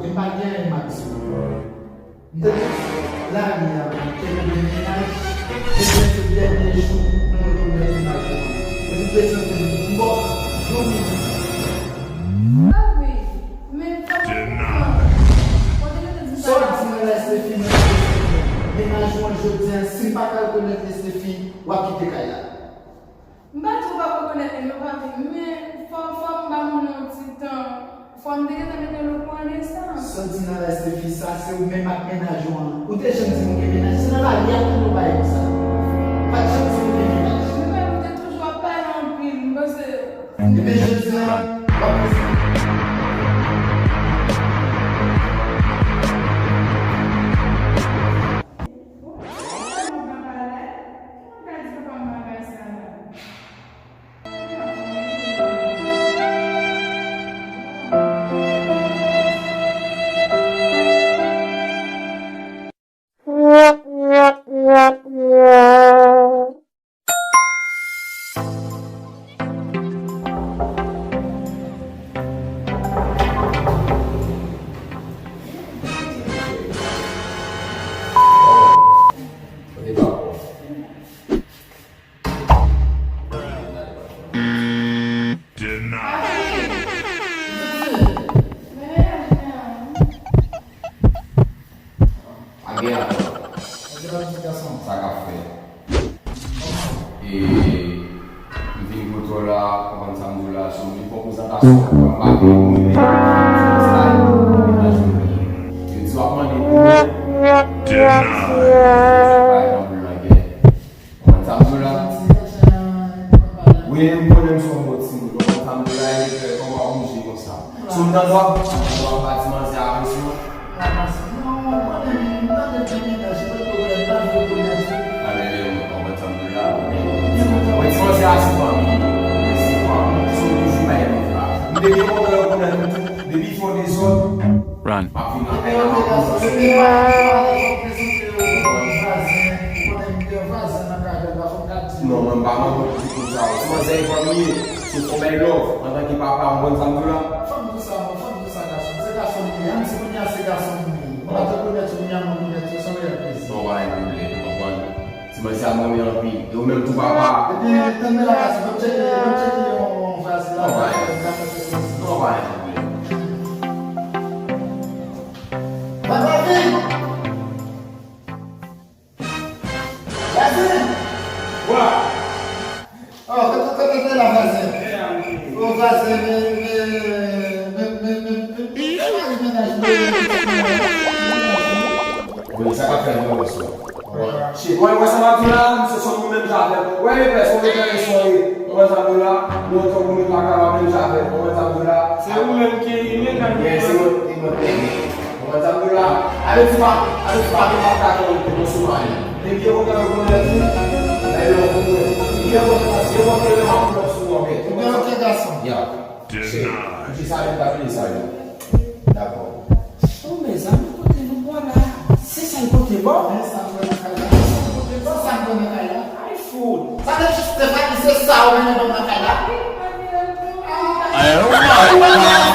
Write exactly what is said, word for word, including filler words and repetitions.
M pa gen anyen m ap di w. M te di w, lari a, te gen de mennaj, te gen se dènye jou, mwen rekonèt mennaj ou an. Epi prezante m, m di, bon, yon minit. Ah wi, men fò m konprann. Ou te gentan di sa. Sa w di nan la Estefi, mwen rekonèt mennaj ou an jodi a, si m pa ka rekonèt Estefi, w ap kite kay la. M pa di w p ap rekonèt li, men w pa vin. Men fò, fò m ba moun nan yon ti tan. Fò m te gentan mete l okouran de sa. Sa w di nan la Estefi, sa se ou menm ak mennaj ou an. Ou te janm di m ou gen mennaj. Se nan lari a m tande w pale konsa. Ou pa t janm di m ou gen mennaj. Men ou te toujou ap pale anpil. M panse. Ebyen, jodi a, w ap rezon. Bon, mwen pale. Mwen pral di papa m bagay sa la. Pa gen anyen. Sa k ap fèt? E, m vin kote w la, konprann sa m di w la, so m vin fè yon prezantasyon, m pa vin pou mwen. Yo di w ap mande pou mwen. Konprann sa m di w la? Wi, m konnen m se yon bon timoun. Konprann sa m di w la, e kòman w ap bouje konsa? Sou m nan dwa, m nan dwa pa ti manzè a, mesye. Alele, mwen konprann sa m di w la. Mwen ti manzè a se fanmi. Se fanmi. Se toujou bay konsa. M te byen kontan yo konnen nou tou. Depi fè w dezòd. Run. M ap vin lakay la, m ap pran sou mwen. Non, mwen pa manman pou ti kout sa. Ti manzè e fanmi. Se fò bay love. Antanke papa, ou konn sa m di w la? Fò m di w sa, mwen, fò m di w sa, gason. Se gason m ye. Ann di kounye a, se gason m ye. Mwen pa te rekonèt ou, kounye a mwen rekonèt ou, sa fè yon plezi. Non, pa gen pwoblèm, ou konprann? Ti manzè a m renmen anpil. E ou menm tou, papa. Ebyen, tann men la, gason, ban m tcheke, ban m tcheke yon, yon vaz la. Non, pa gen pwoblèm. Vaz la vin! Vazin! Wa! Oh, kote, kote, kote la, vazin? Oh, vazin, men, men, men, men, men, men, men, men, men, mennaj mwen, mennaj mwen. Bon, sa ka fè mwen wè sa. Wè. Shit, wè, wè sa m ap di la, misye se yon moun menm jan avè m. Wè, epè, se yon epè, se yon, ou konn sa m di la, nou antre pou nou lakay la menm jan avè m, ou konn sa m di la. Se ou menm ki mennaj mwen. Yes, se mwen, se mwen. Ou konn sa m di w la? Ale ti pa, ale ti pa gen pa ka konn konsoman li. Men byen kontan yo konnen tou. Lè yo konnen. Byen kontan, byen kontan yo ap pran sou ou anpè. Ebyen, ok, gason. Ya. Deny. Ki sa yo ta fini sa yo? Dakò. Oh, mezanmi, kote nou bò la? Se sa l pote bò? Men sa m wè nan kay la. Se sa l pote bò? Sa m wè nan kay la. Ay, fout. Sa vle di Stephanie, se sa ou mennen ban m nan kay la? Ay, oh my God.